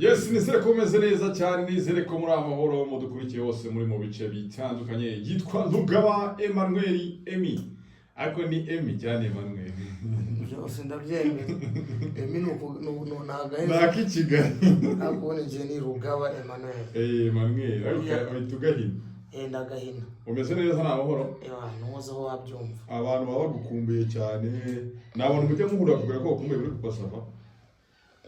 Yes, nizere ko mumeze neza cyane, nizere ko muri amahoro, mudukurikiye hose muri mu bice bitandukanye. Yitwa Rugaba Emmanuel Emi, ariko ni Emi cyane Emmanuel. Byose ndabyemera. Emi ni ni agaheza. Ni ak'ikigali. Ariko ubundi njye ni Rugaba Emmanuel. Eh, Emmanuel, ariko uhita ugahina. Eh, ndagahina. Umeze neza, ni amahoro? Ewa, ntuzi aho wabyumva. Abantu baba bagukumbuye cyane, ni abantu mujya muhura bakubwira ko bakumbuye muri Papa Sava?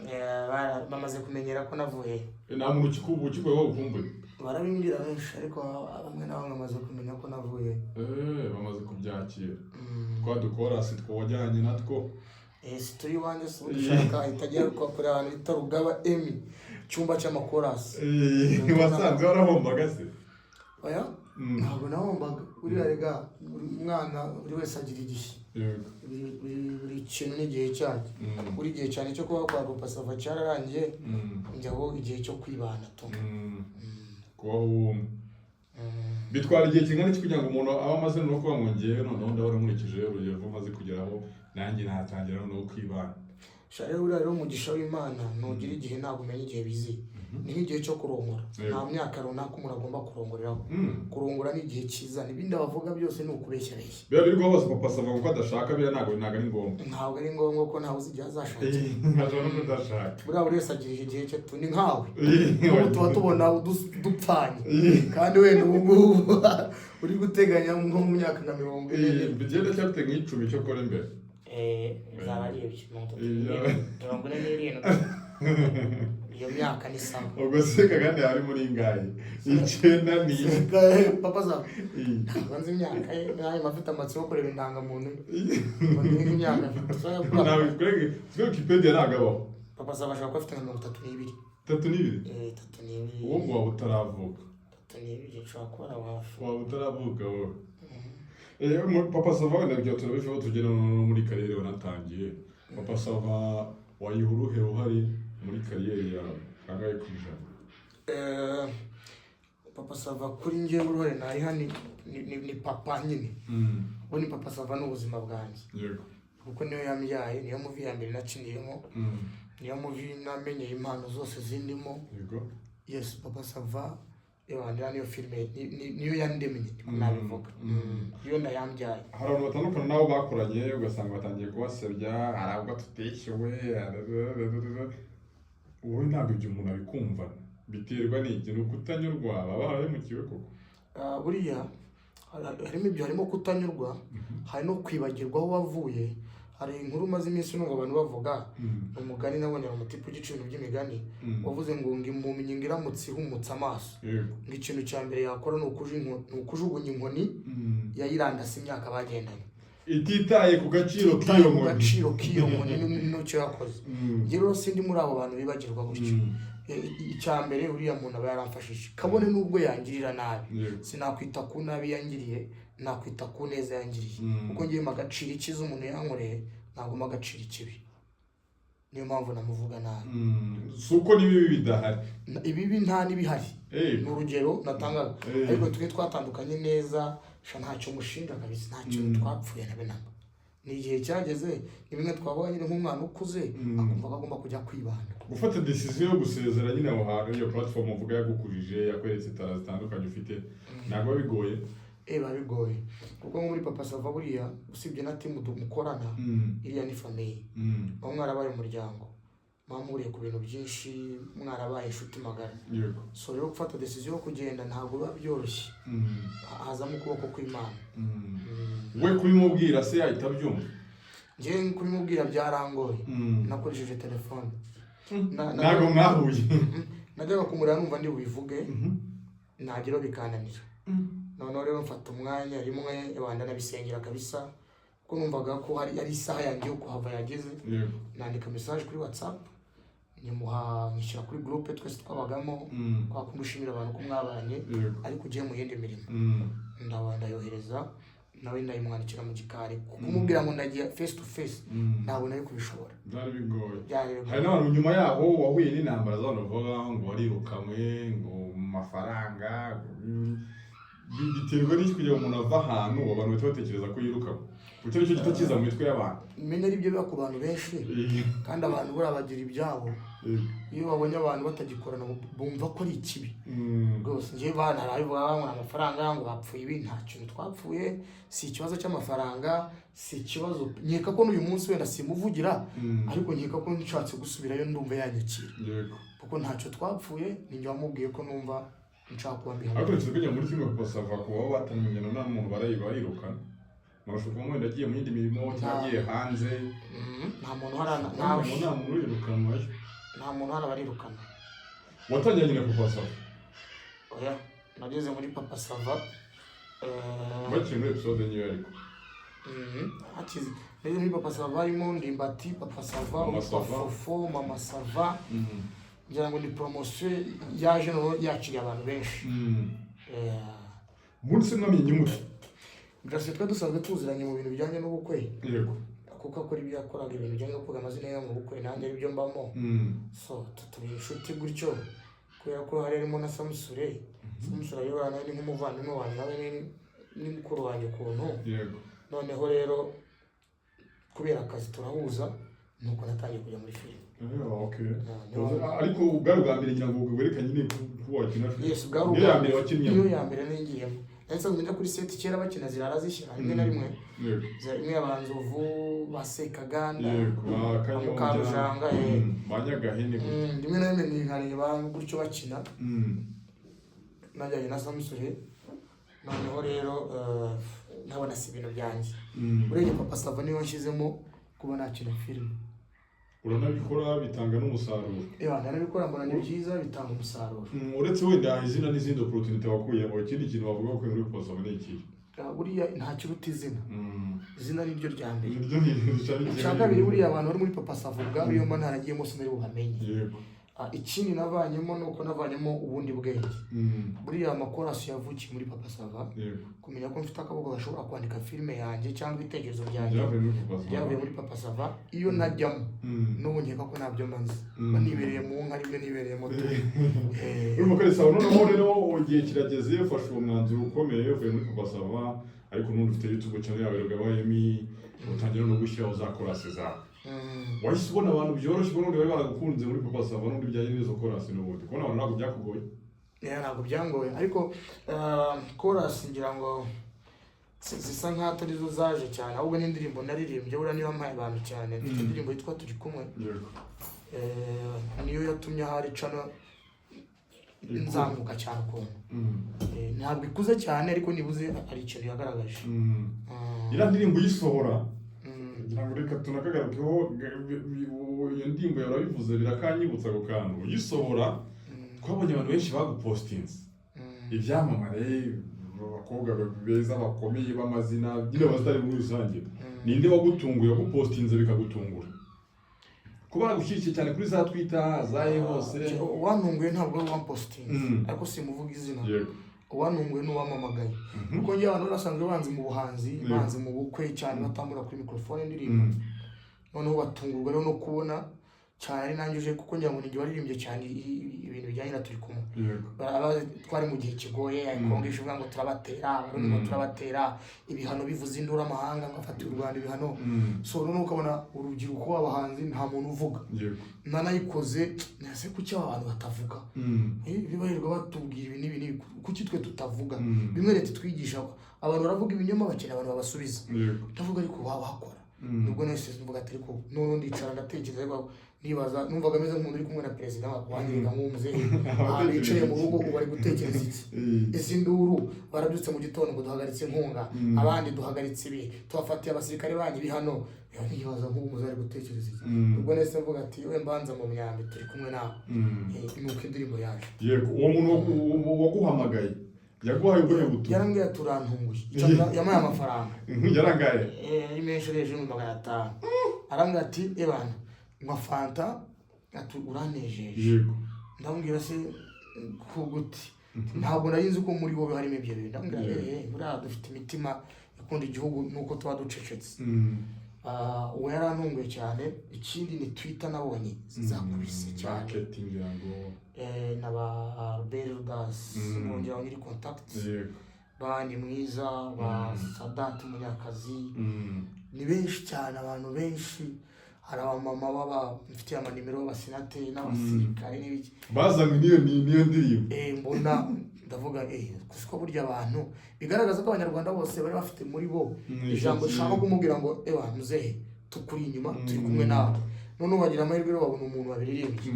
Eh, bamaze kumenyera ko navuye. Nta muntu ukikuye ko bagukumbuye? Barabimbwira benshi, ariko bamwe na bamwe bamaze kumenya ko navuye. Eh, bamaze kubyakira. Twa dukorasi twajyanye natwo. Eh, si turi iwanjye, si ubundi ushaka ahita ajya kure ahantu bita Rugaba Emi, icyumba cy'amakorasi. Eh, wasanze warahombaga se? Oya. Ntabwo nahombaga. Buriya rega buri mwana, buri wese agira igihe. Buri kintu n'igihe cyacyo. Buri gihe cyane cyo kuba kwa Papa Sava cyararangiye, njyaho igihe cyo kwibana tu. Kubaho ubumwe bitwara igihe kingana iki kugira ngo umuntu abe amaze no kuba ngo ngewe noneho ndabona nkurikije urugero maze kugeraho, nanjye natangira noneho kwibana? Sha rero, buriya rero umugisha w'Imana ntugira igihe, ntabwo umenya igihe biziye. Ni nk'igihe cyo kurongora. Nta myaka runaka umuntu agomba kurongoreraho. Kurongora ni igihe cyiza, ibindi bavuga byose ni ukubeshyabeshya. Biba biri guhoza Papa Sava kuko adashaka, biriya ntabwo ari ngombwa. Ntabwo ari ngombwa ko ntawe uzi igihe azashakira. Ashobora no kudashaka. Buriya buri wese agira igihe cye tu, ni nkawe. Ubu tuba tubona dupfanye, kandi wenda ubu ngubu uri guteganya nko mu myaka nka 40. Bigenda cyafite nk'icumi cyo kora imbere. Eh, bizaba ari ibyo 37, 47, iyo myaka ni sawa. Ubwo se Kagame ari muri ingahe? Icyenda ni Papa za ntabwo nzi imyaka ye, nawe afite amatsiko yo kureba indangamuntu ye ngo ndebe imyaka afite. Ntabwo kuri Wikipedia ntabwo abaho. Papa Sava ashobora kuba afite nka 32. 32? Eh, 32. Uwo ngo waba utaravuka. 32, nshobora kuba ari aho hafi. Waba utaravuka wowe. Eh, Papa Sava wenda ibyo turabivaho, tugere no muri carrière wanatangiye. Papa Sava wayiha uruhe ruhare muri carrière yawe, kangahe ku ijana? Eh, Papa Sava kuri njyewe uruhare nayiha ni papa nyine. Ubu ni Papa Sava ni ubuzima bwanjye. Kuko niyo yambyaye, niyo movie ya mbere nakiniyemo, niyo movie namenyeye impano zose zindimo. Yes, Papa Sava ewa niyo filime niyo yandemye, niko nabivuga. Niyo ndayambyaye. Hari abantu batandukana n'abo bakoranye, ugasanga batangiye kubasebya, hari abwo tutishyuwe. Wowe ntabwo ibyo umuntu abikumva, biterwa n'iki? Ni ukutanyurwa? Baba barahemukiwe koko? Ah, buriya harimo ibyo, harimo kutanyurwa, hari no kwibagirwa aho wavuye. Hari inkuru maze iminsi numva abantu bavuga, umugani nabonye, hari umutipe ugica ibintu by'imigani wavuze ngo impumyi ngo iramutse ihumutse amaso, ngo ikintu cya mbere yakora ni ukujugunya inkoni yayirandase imyaka bagendanye. Ititaye ku gaciro Ititaye k'iyo ku nkoni. gaciro k'iyo nkoni n'icyo yakoze. Njye rero sindi muri abo bantu bibagirwa gutyo. Icya mbere, uriya muntu aba yaramfashije, kabone n'ubwo yangirira nabi, sinakwita ku nabi yangiriye, nakwita ku neza yangiriye. Kuko ngiye mpa agaciro icyiza umuntu yankoreye, ntabwo mpa agaciro ikibi. Niyo mpamvu namuvuga nabi. Si uko n'ibibi bidahari. Ibibi nta n'ibihari. Ni urugero natangaga. Ariko twe twatandukanye neza sha, ntacyo mushinja kabisa, nta kintu twapfuye na namba. Ni igihe cyageze, ni bimwe twavuga nyine nk'umwana ukuze, akumva ko agomba kujya kwibana. Gufata decision yo gusezera nyine aho hantu, iyo platform uvuga yagukujije, yakweretse talent zitandukanye ufite, ntabwo biba bigoye? Eh, biba bigoye, kuko nko muri Papa Sava buriya usibye na team mukorana, iriya ni famille. Muba mwarabaye umuryango, muba muhuriye ku bintu byinshi, mwarabaye inshuti magara. So rero gufata decision yo kugenda ntabwo biba byoroshye. Hazamo ukuboko kw'Imana. We kubimubwira se yahita abyumva? Njyewe kubimubwira byarangoye. Nakoresheje telefone. Ntabwo mwahuye? Najyaga kumureba numva ndi bubivuge, nageraho bikananira. Noneho rero mfata umwanya rimwe wanda nabisengera kabisa, kuko numvaga ko hari ari isaha yanjye yo kuhava yageze. Nandika message kuri WhatsApp, nyimuha, nyishyira kuri groupe twese twabagamo, kwa kundi ushimira abantu ko mwabanye, ariko ugiye mu yindi mirimo. Ndayohereza, nawe ndayimwandikira mu gikari. Kumubwira ngo ndagiye face to face, ntabwo nari kubishobora. Byari bigoye. Byari bigoye. Hari n'abantu nyuma yaho wahuye n'intambara z'abantu bavuga ngo warirukanwe, ngo mu mafaranga. Biterwa n'iki kugira ngo umuntu ave ahantu, abantu bahita batekereza ko yirukanwe? Kuko nicyo gihita kiza mu mitwe y'abantu. Menya ari byo biba ku bantu benshi, kandi abantu buriya bagira ibyabo. Yego. Iyo babonye abantu batagikorana bumva ko ari ikibi. Rwose njyewe bana banywa amafaranga ngo bapfuye ibi, nta kintu twapfuye, si ikibazo cy'amafaranga, si ikibazo. Nkeka ko n'uyu munsi wenda simuvugira, ariko nkeka ko nshatse gusubirayo ndumva yanyakira, kuko ntacyo twapfuye. Ni njye wamubwiye ko numva nshaka kuba Ariko mbihamya. nshyize kujya muri filime Papa Sava, kuba batamenyana nta n'umuntu barayirukana, murashobora kuba wenda agiye mu yindi mirimo cyangwa agiye hanze. Nta muntu uhari. Nta muntu, nta muntu urirukanwayo. Nta muntu uhari barirukana. Watangiranye na Papa Sava? Oya, nageze muri Papa Sava Bakiri muri episode nkeya ariko. Hakize nageze muri Papa Sava harimo Ndimbati, Papa Sava, Mama witwa Sava. Fofo, Mama Sava. Ngira ngo ni promotion yaje noneho yakiriye abantu benshi. Ubundi se mwamenye mute? Birasa twe dusanzwe tuziranye mu bintu bijyanye n'ubukwe, kuko akora ibyo yakoraga, ibintu bijyanye no kuvuga amazina ye mu bukwe, nanjye aribyo mbamo. So turi inshuti gutyo kubera ko hari harimo na Samusure. Samusure ayobora nawe ni nk'umuvandimwe wanjye, nawe ni mukuru wanjye ukuntu. Noneho rero kubera akazi turahuza, nuko natangiye kujya muri filime. Ariko bwari ubwa mbere ngira ngo werekanye nyine ko wakina filime? Yes, bwari Niyo ya mbere wakinnyemo? Niyo ya mbere ningiyemo. Nari nsanzwe njya kuri set kera bakina zirara zishyira rimwe na rimwe. Rimwe abanzovu basekaganda, Yego, ba Kanyombya. Mukarujanga. Ba Nyagahene gutya. Rimwe na rimwe nkareba gutyo bakina, najyanye na Samusure. Noneho rero nkabona si ibintu byanjye. Urebye Papa Sava niyo nshyizemo kuba nakina filime. Uranabikora, bitanga n'umusaruro. Ewa, ndanabikora, mbona ni byiza, bitanga umusaruro. Uretse wenda izina n'izindi opportunity wakuyemo, ikindi kintu wavuga ko muri Papa Sava ni ikihe? Ah, buriya nta kiruta izina. Izina ni ryo rya mbere. Niryo bintu. Icya kabiri, buriya abantu bari muri Papa Sava ubwabo iyo mba ntaragiyemo sinari bubamenye. Ah, ikindi navanyemo ni uko navanyemo ubundi bwenge. Buriya amakorasi yavukiye muri Papa Sava. Kumenya ko mfite akaboko gashobora kwandika filime yanjye cyangwa ibitekerezo byanjye Byavuye muri Papa Sava. byavuye muri Papa Sava. Iyo ntajyamo, n'ubu nkeka ko ntabyo mba nzi. Mba nibereye mu nka, aribyo nibereyemo tu. Urumva ko ari sawa. Noneho rero igihe kirageze, ufashe uwo mwanzuro ukomeye, uvuye muri Papa Sava, ariko n'ubundi ufite YouTube channel yawe Rugaba Emmy, utangira no gushyiraho za korasi zawe. Wahise ubona abantu byoroshye, ubona ubundi bari baragukunze muri Papa Sava, n'ubundi bijyanye n'izo korasi, n'ubundi kubona abantu ntabwo byakugoye? Yeah, ntabwo byangoye, ariko korasi ngira ngo zisa nkaho atari zo zaje cyane, ahubwo n'indirimbo naririmbye buriya niyo yampaye abantu cyane. Mfite indirimbo yitwa Turi Kumwe. Niyo yatumye ahari channel nzamuka cyane ukuntu. Ntabwo ikuze cyane, ariko nibuze hari ikintu yagaragaje. Iriya ndirimbo uyisohora, ngira ngo reka tunakagarukeho, iyo ndirimbo yawe urabivuze birakanyibutsa ako kantu. Uyisohora, twabonye abantu benshi bagupostinze, ibyamamare, abakobwa beza bakomeye b'amazina nyine, abasitari muri rusange. Ninde wagutunguye, wagupostinze bikagutungura, kuba baragushyigikiye cyane kuri za Twitter za he hose? Uwantunguye ntabwo ari uwampositinze, ariko simuvuga izina. Uwantunguye ni uwamamagaye, kuko njye abantu bari basanzwe banzi mu buhanzi, banzi mu bukwe cyane, batambura kuri mikorofone ndirimba. Noneho batungurwa rero no kubona cyane ari nanjye uje, kuko ngira ngo ni njye waririmbye cyane ibintu bijyanye na Turi Kumwe. Twari mu gihe kigoye, Kongo ivuga ngo turabatera, Abarundi ngo turabatera, ibihano bivuze induru, amahanga ngo afatiye u Rwanda ibihano. So noneho ukabona urubyiruko, abahanzi, nta muntu uvuga. Nanayikoze nase kuki aba bantu batavuga? Bibarirwa batubwira ibi n'ibi n'ibi, kuki twe tutavuga? Bimwe leta itwigisha, abantu baravuga ibinyoma, bakeneye abantu babasubiza. Ndavuga ariko waba wakora. Nubwo nahise mvuga ati ariko noneho ndicara ndatekereza, ariko nibaza, numvaga ameze nk'umuntu uri kumwe na perezida wanjye, nk'umuzehe ahantu yicaye mu rugo, ubu ari gutekereza iki? Izi nduru barabyutse mu gitondo ngo duhagaritse inkunga, abandi duhagaritse ibi, tubafatiye abasirikare banyu ibihano. Nibaza nk'ubu muzehe ari gutekereza iki? Ubwo nahise mvuga ati we mbanza mu myambi turi kumwe nawe. Nuko indirimbo yaje. Yego, uwo muntu waguhamagaye yaguhaye ubuhe butumwa? Yarambwiye ati urantunguye. Yampaye amafaranga. Yarangaye? Ari menshi, ari hejuru 500,000. Arambwira ati ebana nywa fanta, ati uranejeje. Ndamubwira se ko gute? Ntabwo nari nzi ko muri wowe harimo ibyo bintu. Ndamubwira buriya dufite imitima ikunda igihugu nuko tuba ducecetse. Ah, uwo yarantunguye cyane. Ikindi ni Twitter nabonye zakubise cyane. Marketing ngira ngo. Na ba Robert Rudas, bongera nyiri contact, ba ni mwiza, ba Sadat Munyakazi, ni benshi cyane, abantu benshi. Hari abamama baba mfitiye amanimero b'abasenateri n'abasirikare n'ibiki. Bazanywe n'iyo ndirimbo. Mbona ndavuga siko burya abantu bigaragaza ko Abanyarwanda bose bari bafite muri bo ijambo rishaka kumubwira ngo: "Ewa muzehe, tukuri inyuma, turi kumwe nawe." Noneho bagira amahirwe rero babona umuntu wabiririmbye.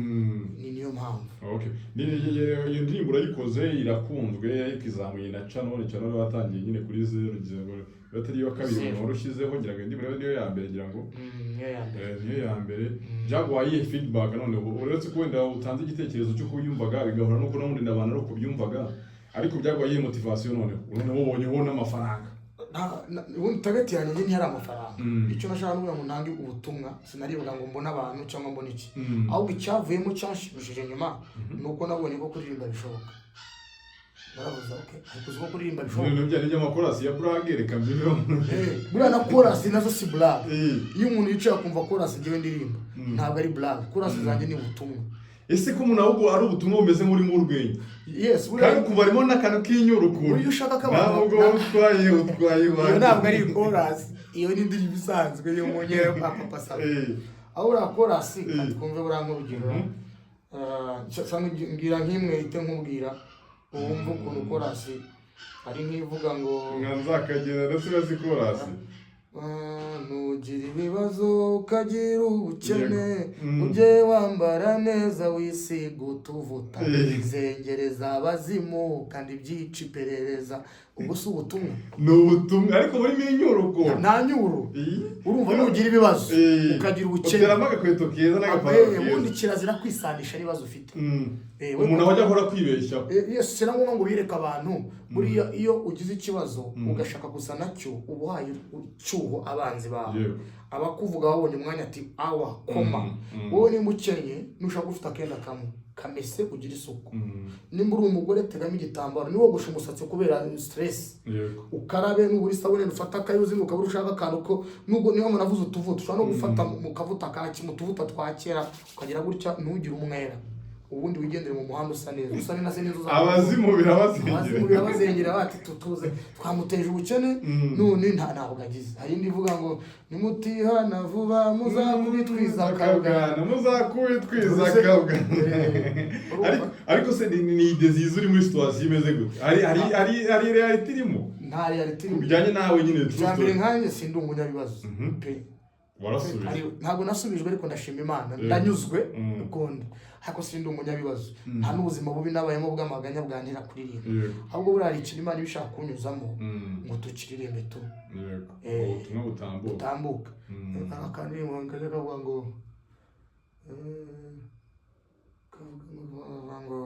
Ni niyo mpamvu. Okay. Iyo ndirimbo urayikoze, irakunzwe, ariko izamuye na channel. Channel watangiye nyine kuri zeru, ngira ngo atari iyo kabiri. Zeru. Umuntu wari ushyizeho, ngira ngo indirimbo niyo ya mbere, ngira ngo. Niyo ya mbere. Niyo ya mbere. Byaguhaye iyihe feedback noneho, uretse ko wenda utanze igitekerezo cy'uko wiyumvaga, bigahura n'uko n'ubundi n'abantu ari uko byumvaga, ariko byaguhaye iyihe motivation noneho ubonyeho n'amafaranga? Ubundi target yanjye njye ntiyari amafaranga. Icyo nashaka nukugira ngo ntange ubutumwa, sinaribuga ngo mbone abantu cyangwa mbone iki. Ahubwo icyavuyemo cyanshimishije nyuma ni uko nabonye ko kuririmba bishoboka. Naravuze: "Okay, ariko uzi ko kuririmba bishoboka." Ibintu bya by'amakorasi ya blague, reka mbivemo. Buriya na korasi nazo si blague. Iyo umuntu yicaye akumva korasi njyewe ndirimba, ntabwo ari blague. Korasi zanjye ni ubutumwa. Ese ko umuntu ahubwo ari ubutumwa bumeze nk'urimo urwenya, Yes, buriya kandi ukumva harimo n'akantu k'inyurukuntu. Buriya ushaka ko abantu Ntabwo utwaye Iyo iwanjye. ntabwo ari korasi, iyo ni indirimbo isanzwe yo mu nkera kwa Papa Sava. Aho uriya korasi, twumve buriya nk'urugero. Mbwira nk'imwe ite nkubwira wumve ukuntu korasi ari nk'ivuga ngo: Nka nzakagenda ndetse urazi korasi. "Nugira ibibazo ukagira ubukene, ujye wambara neza, wisiga utuvuta, zengereza abazimu kandi byica iperereza." Ubwo si ubutumwa? Ni ubutumwa ariko burimo inyurukuntu. Nta nyuro. Urumva, nugira ibibazo ukagira ubukene, uteramo agakweto keza n'agapantaro ubundi keza. Kirazira kwisanisha n'ibibazo ufite. Umuntu aba ajya ahora kwibeshyaho. Yes, si na ngombwa ngo ubireke abantu. Buriya iyo ugize ikibazo ugashaka gusa nacyo, uba uhaye icyuho abanzi bawe. Abakuvuga babonye umwanya ati awa koma. Wowe nimba ukennye, nushaka ufite akenda kamwe, kamese ugire isuku. Nimba uri umugore, tegamo igitambaro. Niba wogosha umusatsi kubera stress, ukarabe. Nubura isabune, ufata akayuzi, ukaba ushaka akantu ko nubwo niba munavuze utuvuta, ushobora no gufata mu kavuta ka mu tuvuta twa kera, ukagira gutya, ntugire umwera, ubundi wigendere mu muhanda usa neza, usa neza neza Abazimu birabazengera. Abazimu birabazengera bati: "Tutuze twamuteje ubukene." None ntabwo agize. Hari indi ivuga ngo: "Nimutihana vuba muzakubitwiza akabwana." Akabwana, muzakubitwiza akabwana. Ariko se ni idée ziza uri muri situation imeze gute? Hari reality irimo? Nta reality. Bijyanye nawe nyine, true Icya mbere, story. nkanjye sindi umunyabibazo pe. Warasubije? Ntabwo nasubijwe, ariko ndashima Imana, ndanyuzwe ukundi, ariko sindi umunyabibazo. Nta n'ubuzima bubi nabayemo bw'amaganya bwantera kuririmba. Ahubwo buriya hari ikintu Imana iba ishaka kunyuzamo ngo tukiririmbe tu. Ubutumwa butambuka. Butambuka. Akaririmbo kajya kavuga ngo kavuga ngo: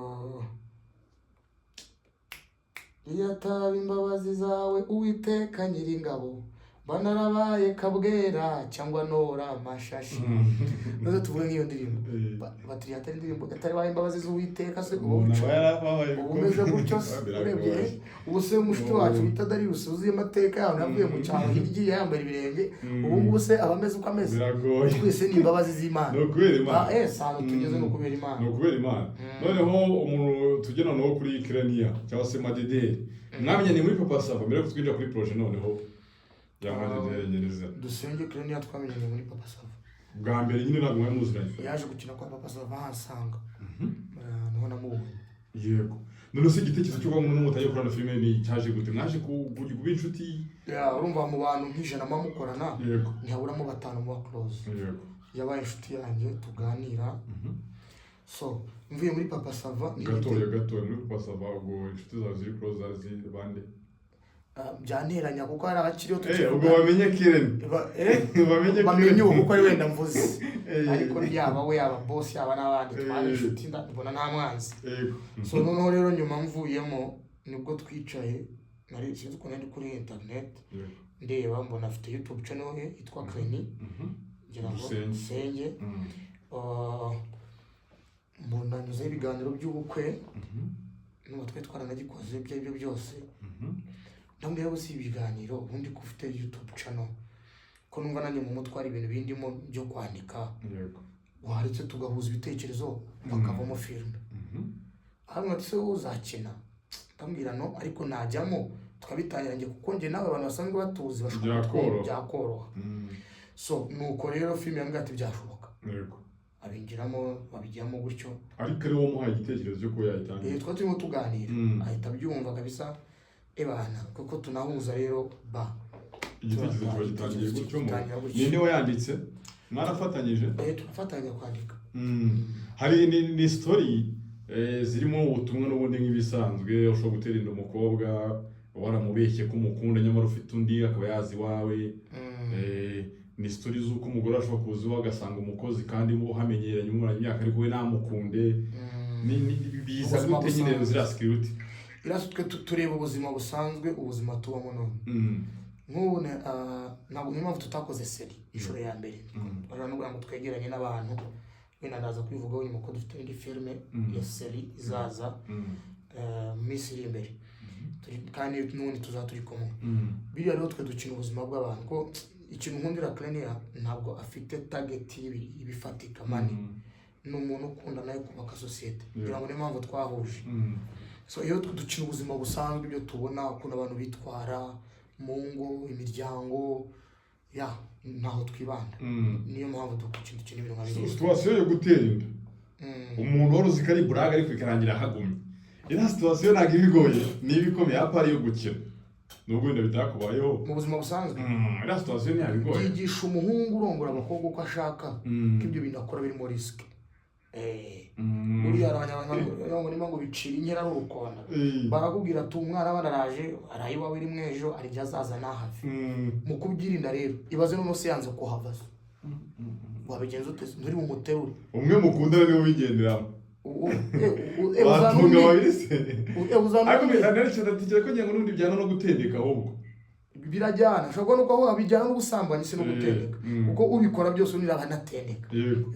"Iyo ataba imbabazi zawe, Uwiteka Nyiringabo, mba narabaye kabwera cyangwa nora amashashi." Maze tuvuge nk'iyo ndirimbo. Batiri atari indirimbo atari baye imbabazi z'Uwiteka se, ubu Umuntu aba yarababaye. Ubu umeze gutyo se? Biragoye. Urebye ubu se mushiki wacu bita Darius, uzi amateka yaho, navuye mu cyaro hirya yambaye ibirenge, ubu ngubu se aba ameze uko ameze? Biragoye. Twese ni imbabazi z'Imana. Ni ukubera Imana. Yes, ahantu tugeze ni ukubera Imana. Ni ukubera Imana. Noneho umuntu tujya noneho kuri Kireniya cyangwa se Madederi, mwamenye ni muri Papa Sava, mbere yo twinjira kuri projet noneho ya Madederi nyirizina. Dusenge Kireniya twamenyanye muri Papa Sava. Bwa mbere nyine ntabwo mwari muziranye? Yaje gukina kwa Papa Sava ahasanga. Niho namubonye. Yego. None se igitekerezo cy'uko umuntu mutangiye gukorana filime ni cyaje gute? Mwaje kuba inshuti? Yeah, urumva mu bantu nk'ijana muba mukorana, ntihaburamo batanu muba close. Yabaye inshuti yanjye, tuganira. So mvuye muri Papa Sava Gatoya gatoya, muri Papa Sava ubwo inshuti zawe ziri close zari ziri bande? Byanteranya kuko hari abakiriho. Ubwo bamenye Kireni. Bamenye. Bamenye ubu kuko ari wenda mvuze. Ariko yaba we, yaba boss, yaba n'abandi twari inshuti, mbona nta mwanzi. So noneho rero nyuma mvuyemo nibwo twicaye, nari sinzi ukuntu ndi kuri internet, ndeba mbona afite YouTube channel ye yitwa Kreni, ngira ngo Dusenge. Dusenge. Mbona nyuzeho ibiganiro by'ubukwe, n'ubu twe twaranagikoze, ibyo ari byo byose. Ndamubwira ngo si ibiganiro, ubundi ko ufite YouTube channel, ko numva nanjye mu mutwe hari ibintu bindimo byo kwandika, waretse tugahuza ibitekerezo bakavamo filime? Hano ati: "Se wowe uzakina?" Ndamubwira: "No, ariko najyamo tukabitangira njye, kuko njye nawe abantu basanzwe batuzi bashobora Byakoroha. byakoroha." So nuko rero filime yambwiye ati byashoboka, abinjiramo, babijyamo gutyo. Ariko ari wowe umuhaye igitekerezo cyo kuba yayitangira? Twari turimo tuganira, ahita abyumva kabisa, ebana kuko tunahuza rero ba Igitekerezo kiba gitangiye gutyo mu Gitangira gutyo. Ninde wayanditse? Mwarafatanyije? Turafatanya kwandika. Hari ni story zirimo ubutumwa n'ubundi nk'ibisanzwe. Ushobora gutera inda umukobwa waramubeshye ko umukunda, nyamara ufite undi, akaba yazi iwawe. Ni story z'uko umugore ashobora kuza iwawe agasanga umukozi kandi uhamenyeranye, umuranye imyaka, ariko we ntamukunde. Biza Ubuzima gute nyine busanzwe. ziriya script? Iriya twe tureba ubuzima busanzwe, ubuzima tubamo none. Nk'ubu ntabwo, niyo mpamvu tutakoze série inshuro ya mbere. Bashobora no kugira ngo twegeranye n'abantu, wenda ndaza kubivugaho nyuma ko dufite indi filime ya série izaza mu minsi iri imbere. Kandi n'ubundi tuzaba turi kumwe. Biriya rero twe dukina ubuzima bw'abantu, ko ikintu nkundira Clenia, ntabwo afite target y'ibifatika, money. Ni umuntu ukunda nawe kubaka sosiyete, kugira ngo niyo mpamvu twahuje. So iyo dukina ubuzima busanzwe, ibyo tubona, ukuntu abantu bitwara mu ngo, imiryango ya ntaho twibanda. Niyo mpamvu dukina ibintu nka biriya. Situation yo gutera inda umuntu wari uzi ko ari burage, ariko ikarangira ahagumye, iriya situation ntabwo iba igoye, niba ikomeye à part yo gukina, nubwo wenda bitakubayeho. Mu buzima busanzwe, Iriya situation ntabwo igoye. Byigisha umuhungu urongora abakobwa uko ashaka ko ibyo bintu akora birimo risque. Buriya hari abanyarwanda ngo niba ngo bicira inkera ari urukonda, barakubwira ati umwana aba araje, araye iwawe rimwe, ejo hari igihe azaza ntahave. Mu kubyirinda rero, ibaze noneho se yanze kuhava se, wabigenza ute? Nturi bumuterure. Umwe mukundana niwe ubigenderamo. Uzana Watunga undi. babiri se? Uzana Ariko undi. Ndatekereza ko ngira ngo n'ubundi bijyana no gutendeka ahubwo. Birajyana, ushobora kubona uko bijyana n'ubusambanyi, si no gutendeka, kuko ubikora byose undi aba anatendeka.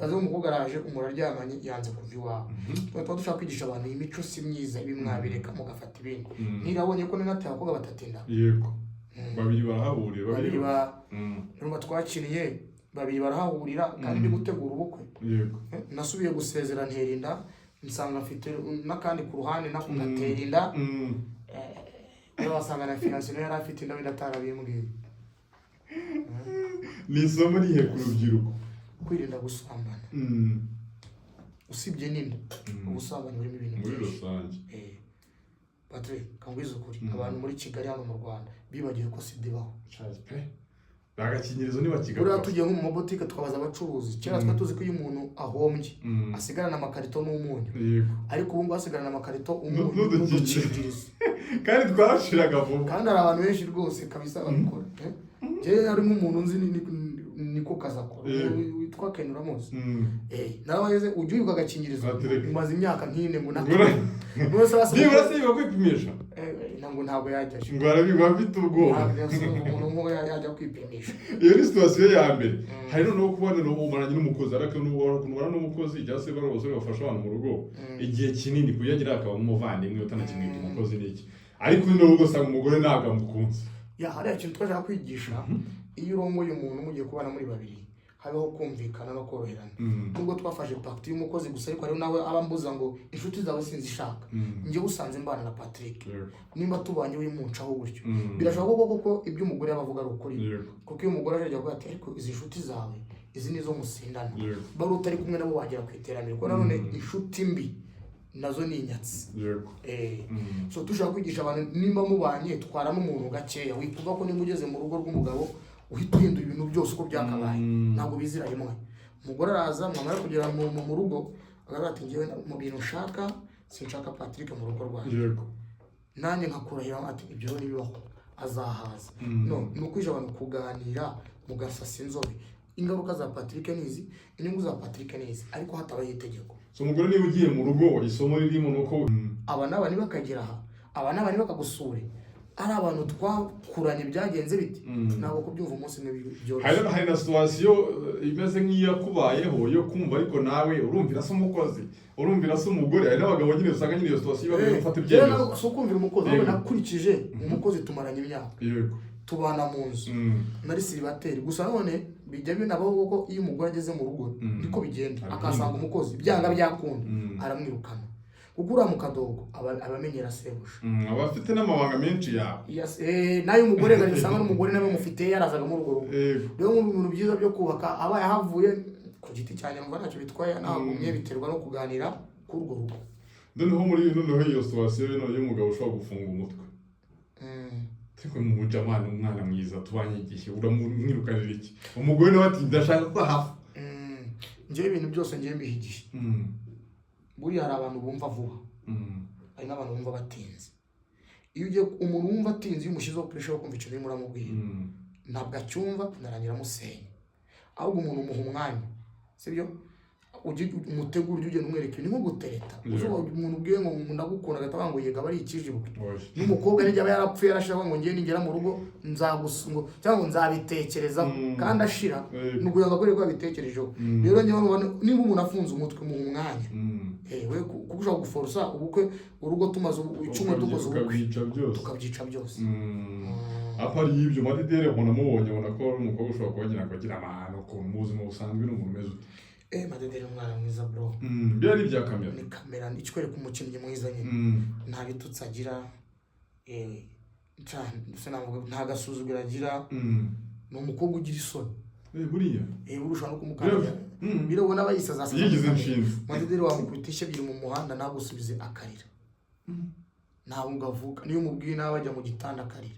Aze umukobwa araje, umuraryamanye, yanze kuva iwawe. Tuba dushaka kwigisha abantu iyi mico si myiza, ibi mwabireka mugafata ibindi. Ntirabonye ko ninateye abakobwa batatinda. Yego, babiri barahahurira. Babiri ba Urumva twakiriye babiri barahahurira, kandi ndi gutegura ubukwe. Nasubiye gusezera ntera inda, nsanga mfite n'akandi ku ruhande, nako gatera inda. Rero wasanga na fiancé nawe yari afite inda, wenda atarabimbwiye. Ni isomo rihe ku rubyiruko? Kwirinda gusambana. Usibye n'inda, ubusambanyi burimo ibintu Muri byinshi. rusange. Patrick, kangwiza ukuri, abantu muri Kigali hano mu Rwanda bibagiwe ko sida ibaho. Shazi pe, agakingirizo Buriya ntibakigakora. tugiye nko mu mabotike tukabaza abacuruzi, kera twari tuzi ko iyo umuntu ahombye asigarana amakarito n'umunyu, ariko ubu ngubu asigarana amakarito, umunyu N'udukingirizo. n'udukingirizo. Kandi twashiraga vuba. Kandi hari abantu benshi rwose kabisa babikora. Njyewe hari nk'umuntu nzi niko kazi akora, witwa Ken, uramuzi? Nawe wageze ujya wibuka agakingirizo. Atereka. Umaze imyaka nk'ine ngo nako Ngura- none se Nibura se yiba kwipimisha? Ntabwo yajyayo. Ngo arabigwa afite ubwoba. Ntabwo yasanga umuntu nk'uwo yajya kwipimisha. Iyo ni situation ya mbere. Hari noneho kubona umaranye n'umukozi, ariko n'ubu ubana n'umukozi cyangwa se bari abasore bafasha abantu mu rugo igihe kinini, kuyagira akaba nk'umuvandimwe, utanakimwita umukozi n'iki, ariko noneho ugasanga umugore ntabwo amukunze. Ya, hariya ikintu twashaka kwigisha, iyo urongoye umuntu mugiye kubana muri babiri, habeho kumvikana no koroherana. Nubwo twafashe partie y'umukozi gusa, ariko hariho nawe aba ambuza ngo inshuti zawe sinzishaka. Njyewe usanze mbana na Patrick, nimba tubanye wimuncaho gutyo, birashoboka ko koko ibyo umugore yaba avuga ari ukuri, kuko iyo umugore aje ajya avuga ati ariko izi nshuti zawe, izi nizo musindana, bari utari kumwe nabo wagera ku iterambere, kuko nanone inshuti mbi nazo ni inyatsi. So dushaka kwigisha abantu, nimba mubanye, twara n'umuntu gakeya, wikuva ko nimba ugeze mu rugo rw'umugabo uhita uhindura ibintu byose uko byakabaye. Ntabwo bizira rimwe. Umugore araza, mwamara kugera mu rugo akavuga ati ngewe mu bintu nshaka, sinshaka Patrick mu rugo rwanjye. Nanjye nkakurahira ati ibyo ntibibaho, azahaza. No ni ukwigisha abantu kuganira, mugasasa inzobe, ingaruka za Patrick ni izi, inyungu za Patrick ni izi, ariko hatabaho itegeko. So umugore niba ugiye mu rugo, isomo ririmo ni uko Aba n'aba ntibakagera aha, aba n'aba ntibakagusure, ari abantu twakuranye, byagenze bite? Ntabwo kubyumva umunsi umwe byoroshye. Hari na situation imeze nk'iyakubayeho yo kumva, ariko nawe urumvira se umukozi, urumvira se umugore? Hari n'abagabo nyine usanga nyine iyo situation ibagoye gufata Rero ibyemezo. si ukumvira umukozi, ahubwo nakurikije umukozi tumaranye imyaka, tubana mu nzu, nari célibataire gusa. None bijya binabaho kuko iyo umugore ageze mu rugo, niko bigenda, Arahinduka. akahasanga umukozi, byanga byakunda aramwirukana. Kuko uriya mukadogo aba amenyera sebuja. Aba afite n'amabanga menshi yawe. Yes, n'ay'umugore gari usanga n'umugore nawe mufite yarazaga muri urwo rugo. Rero mu bintu byiza byo kubaka, abaye ahavuye ku giti cyanjye numva ntacyo bitwaye, nahagumye, biterwa no kuganira kuri urwo rugo. Noneho iyo situation y'umugabo ushobora gufunga umutwe, ariko mu mujamana umwana mwiza tubanye igihe, uramwirukanira iki? Umugore nawe ati: "Ndashaka ko ahava." Njyewe ibintu byose ngiye mbiha igihe. Buriya hari abantu bumva vuba, hari n'abantu bumva batinze. Iyo ugiye umuntu wumva atinze, iyo umushyizeho pressure yo kumva ikintu urimo uramubwira, ntabwo acyumva, binarangira amusenya. Ahubwo umuntu umuha umwanya, sibyo? Ujye umutegura, ujye ugenda umwereka ibintu, nko gutereta. Uzuba umuntu ubwiye ngo ndagukunda, agahita avuga ngo yega, aba ari ikijibwe. Oya. N'umukobwa nijya aba yarapfuye yarashira, ngo ngiye ningera mu rugo nzagusu ngo cyangwa ngo nzabitekerezaho, kandi ashira, ni ukugira ngo akore ko yabitekerejeho. Rero njyewe numva niba umuntu afunze umutwe, muha umwanya. We kuko ushobora guforosa ubukwe, urugo tumaze icyumweru dukoze ubukwe, Ukabyica byose. Tukabyica byose. Apart y'ibyo, Madidere umuntu amubonye abona ko ari umukobwa ushobora kuba agira ngo agira amahane ukuntu mu buzima busanzwe, ni umuntu umeze ute? Madederi ni umwana mwiza, bro. Biriya ari ibya kamera. Ni kamera ikwereka umukinnyi mwiza nyine. Nta bitutsi agira, sinavuga, nta gasuzuguro agira. Ni umukobwa ugira isoni. Buriya Burusha no kumukandagira. Birabona abayisaza. Yigize inshinzi. Madederi wamukubita ishyi ebyiri mu muhanda ntagusubize, akarira. Ntabwo avuga, niyo umubwiye nawe ajya mu gitanda akarira.